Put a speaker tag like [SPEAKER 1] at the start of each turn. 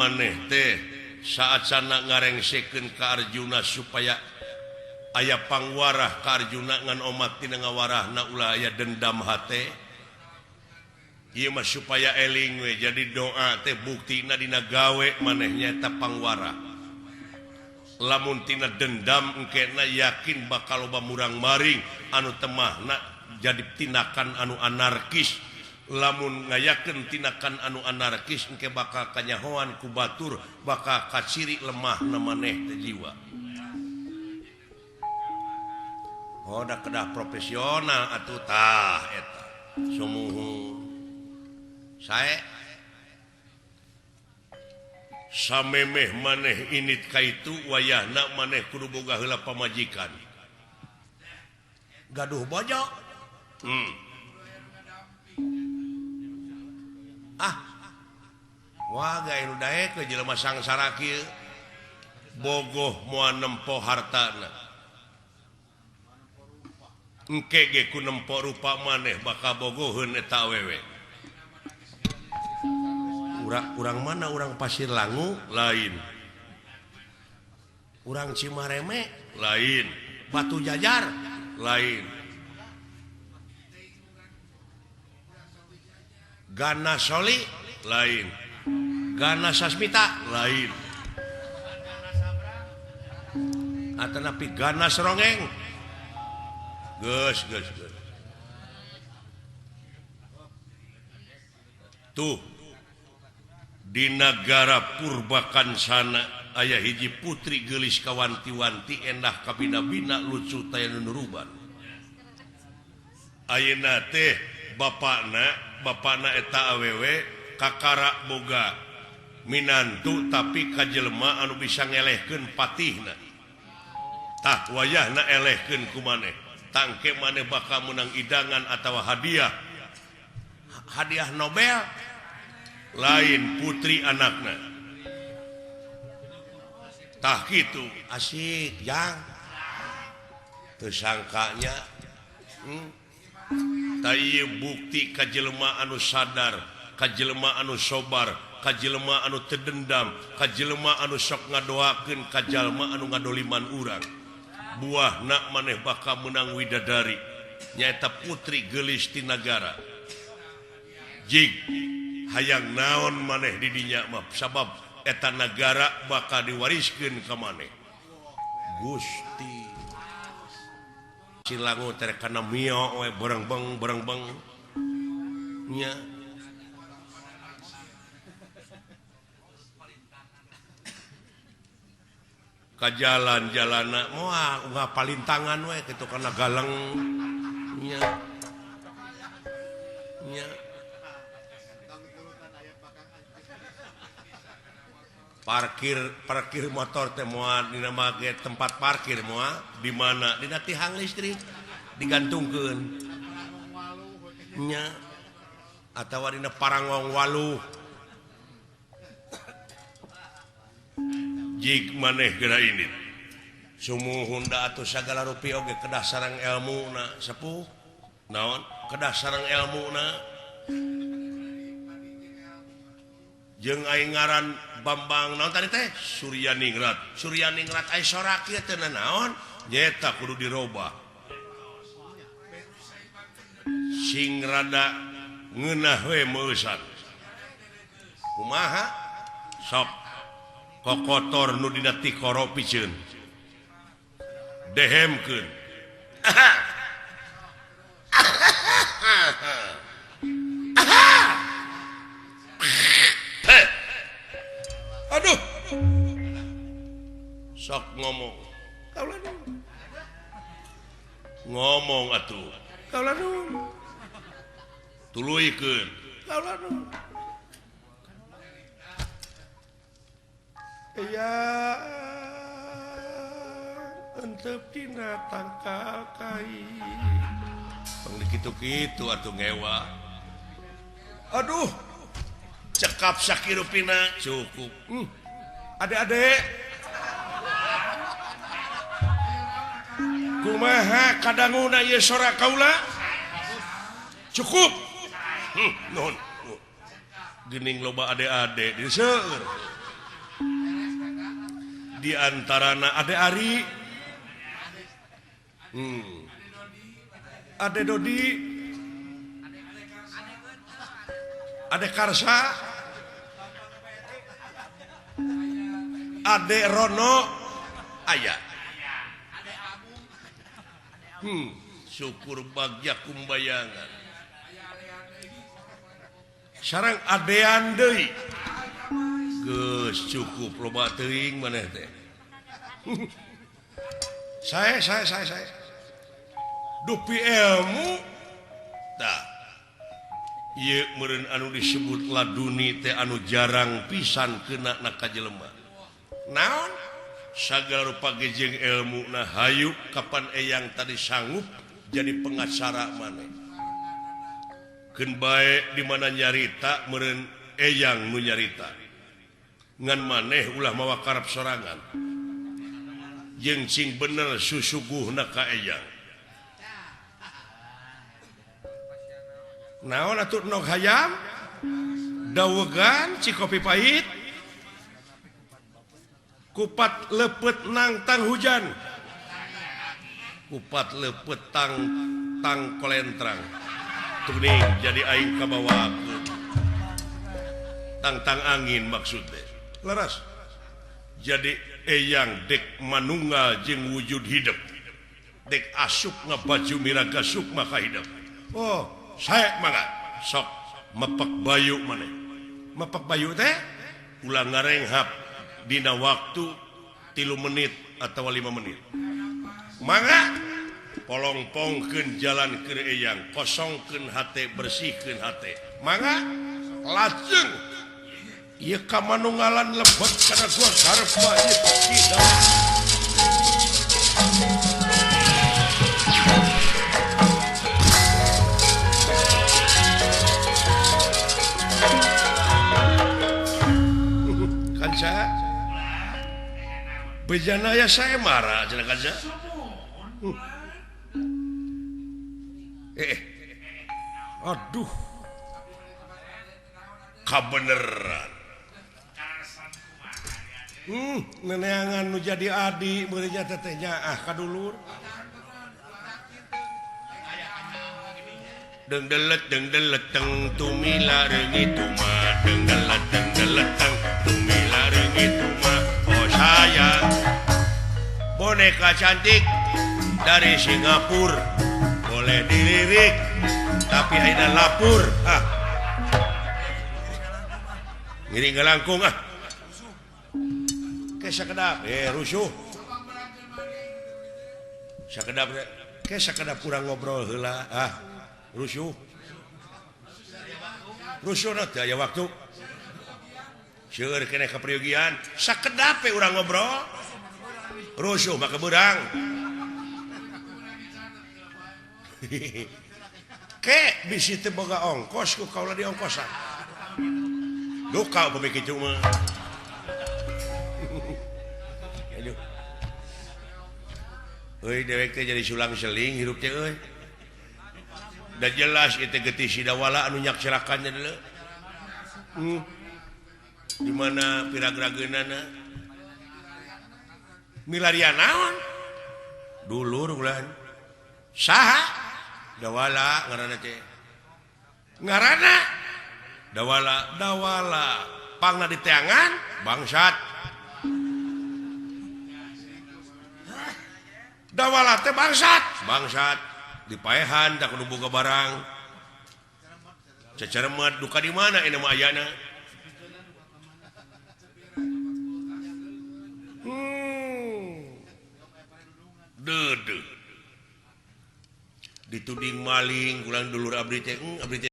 [SPEAKER 1] Maneh teh saat sana ngarengsekeun ka Arjuna supaya aya pangwarah ka Arjuna ngan omat tina ngawarahna ulah aya dendam hate. Ieu mah supaya eling we jadi doa teh buktina dina gawe maneh nyaeta pangwarah. Lamun tina dendam engkena yakin bakal loba murang maring anu temahna jadi tindakan anu anarkis. Lamun ngayakeun tindakan anu anarkis engke bakal kanyahoan ku batur bakal kaciri lemahna maneh teh jiwa. Oh da kedah profesional atuh tah eta. Sumuhun. Sae samemeh maneh init ka itu wayahna maneh kudu boga heula pamajikan. Gaduh bojo. Ah. Wah gae nu daekeun jelema sangsara kieu. Bogoh moal nempo hartana. Engke ge ku nempo rupa maneh bakal bogoheun eta awewe. Urang mana urang Pasir Langu lain. Urang Cimareme lain. Batu Jajar lain. Gana Soli lain. Gana Sasmita lain. Atanapi Gana Serongeng. Geus geus geus. Tuh di nagara Purbakansana aya hiji putri geulis kawanti-wanti endah kabina-bina lucu taya nu nuruban. Ayeuna teh bapakna eta awewe kakara boga minantu tapi ka jelema anu bisa ngelehkeun patihna. Tah wayahna elehkeun ku maneh. Tangke maneh bakal menang idangan atawa hadiah. Hadiah Nobel lain putri anakna. Tah kitu asik jang. Teu sangkanya tah ieu bukti ka jelema anu sadar, ka jelema anu sobar, ka jelema anu teu dendam, ka jelema anu sok ngadoakeun ka jalma anu ngadoliman urang. Buahna maneh bakal menang widadari nyaeta putri geulis ti nagara. Jig hayang naon maneh di dinya mah sabab eta nagara bakal diwariskeun ka maneh. Gusti Silangu teh kana mio we berengbeng berengbeng nya. Ka jalan-jalana moal unggah palintangan we kitu kana galeng nya. Nya. Parkir motor teh moal dina make tempat parkir moal di mana dina tihang listrik digantungkeun nya atawa dina parangong waluh. Jig maneh geura ini sumuhun da atuh sagala rupi oge kedah sareng elmuna sepuh naon kedah sareng elmuna jeung aing ngaran Bambang naon tadi teh Suryaningrat. Suryaningrat ai sorak ieu teh naon nyaeta kudu dirobah sing rada ngeunah we meusan kumaha sok kokotor nu dina tikoro piceun dehemkeun. Aduh sok ngomong kaula nuhun ngomong atuh kaula nuhun tuluykeun kaula nuhun. Ya entep dina tangkal kai tong dikitu-kitu atuh ngewa. Aduh cekap sakirupina cukup. Ade-ade kumaha kadanguna ieu sora kaula cukup. Nuhun gening loba ade-ade di seueur. Di antarana Ade Ari, Ade Dodi, Ade Karsa, Ade Rono, aya. Syukur bagya kumbayangan. Sareng adean deui. Geus cukup loba teuing maneh teh. Saya. Dupi ilmu tah. Ieu meureun anu disebut laduni teh anu jarang pisan kena na ka jelema. Naon? Sagala rupa ge jeung ilmu na hayu kapan eyang tadi sanggup jadi pengacara maneh. Keun bae di mana nyarita meureun eyang nu nyarita. Ngan maneh ulah mawa karep sorangan. Jeung cing bener susuguhna ka eyang. Naon atuh nog hayam? Dawegan cikopi pahit. Kupat lepet nangtang hujan. Kupat lepet tang kolentrang. Tuning jadi aing kabawakeun. Tangtang angin maksudnya. Leras. Jadi eyang dek manunggal jeung wujud hidup. Dek asup ngabaju miraga sukma ka hidup. Oh, saya mangga sok mepak bayu maneh. Mepak bayu teh ulah ngarenghap dina waktu 3 menit atau 5 menit. Mangga polongpongkeun jalan keur eyang, kosongkeun hate, bersihkeun hate. Mangga lajeng ieu ka manunggalan lebet kana gua garep bae tidak. Kanca bejana ya saya marah cenah kanca. Aduh. Kabeneran. Neneangan nu jadi adi meureunya teteh nyaah ka dulur. Deng delet teng tumila reungit tuma, deng delet teng tumila reungit tuma. Oh sayang, boneka cantik dari Singapura, boleh dilirik tapi ayeuna lapur. Ah. Ngiring ngalangkung ah. Ke sakedap rusuh. Sakedap ke sakedap kurang ngobrol heula ah. Rusuh. Rusuh na teu aya waktu. Seueur keneh kapriogian, sakedap we urang ngobrol. Rusuh mah kebeurang. Ke bisi teu boga ongkos ku kaula diongkosan. Duka upami kitu mah. Aduh. Euy dewek teh jadi sulang seling hirup teh euy. Da jelas ieu teh getih sidawala anu nyakserakan nya deuleu. Di mana piragrageunana? Milarian naon? Dulur ulan. Saha? Dawala ngaranna teh. Ngaranna Dawala, Dawala. Pangna diteangan bangsat. Dawala teh bangsat, bangsat. Dipaehan tak kudu boga barang. Cacaremet duka di mana ini mah ayana. Deudeuh. Dituding maling ulang dulur abdi teh, abdi teh